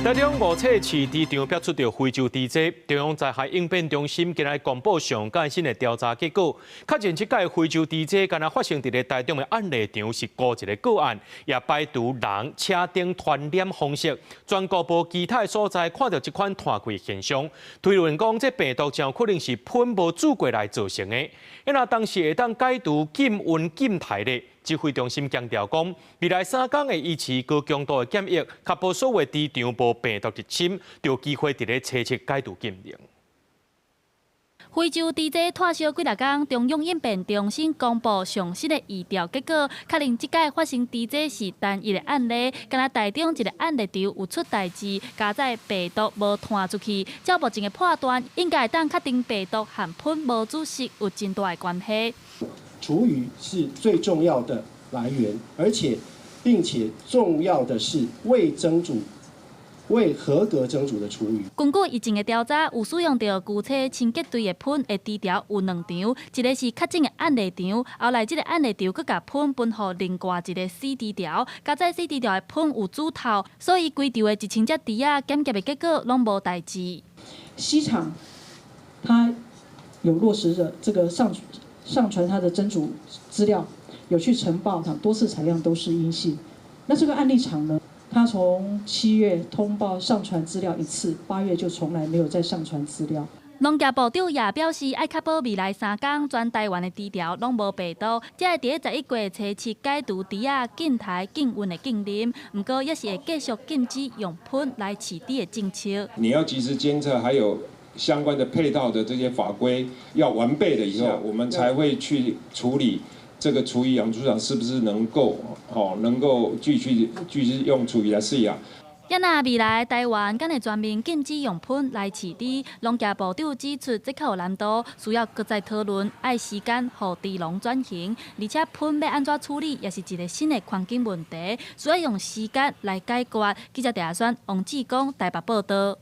台中五冊飼豬場爆出著非洲豬災，中央災害應變中心今日公布上蓋新的調查結果，確認這擺非洲豬災敢若發生佇咧台中的案例場是孤一个個案，也排除人車頂傳染方式。全國無其他的所在看著這款湠氣現象，推論講這病毒真有可能是噴無煮過來造成的。若當時會當解除禁運禁台咧？指揮中心強調講，未來3工會維持高強度的檢疫，確保所有豬場無病毒入侵，就有機會佇咧初七解除禁令。非洲豬災拖燒幾若工，中央應變中心公布上新的疫調結果，確認這擺發生豬災是單一的案例，敢若台中一个案例場有出代誌，佳哉病毒無傳出去。照目前的判斷，應該會當確定病毒和噴無煮食有真大的關係。廚餘是最重要的來源，而且並且重要的是未蒸煮、未合格蒸煮的廚餘。根據疫情的調查，有使用著牛車清潔隊的噴的豬場有兩場，一个是確診的案例場，後來這个案例場閣共噴分予另外一个死豬場，佳哉死豬場的噴有煮透，所以規場的1000隻豬仔檢驗的結果攏無代誌。 C 場，它有落實的這個上傳它的蒸煮資料，有去呈報，多次採樣都是陰性。那這個案例場呢？他從7月通報上傳資料一次，8月就從來沒有再上傳資料。農業部長也表示，愛確保未來3工全台灣的豬場攏無病毒，才會佇11月初七解除豬仔禁台禁運的禁令。毋過，也是會繼續禁止用噴來飼豬的政策。你要及時監測，還有相關的配套的這些法規要完備了以後，我們才會去處理這個廚餘養豬場是不是能夠繼續用廚餘來飼養。也若未來台灣敢會全面禁止用噴來飼豬，農業部長指出，這較有難度，需要閣再討論，愛時間予豬農轉型，而且噴欲按怎處理，也是一个新的環境問題，需要用時間來解決。記者鄭亞選、王志剛台北報導。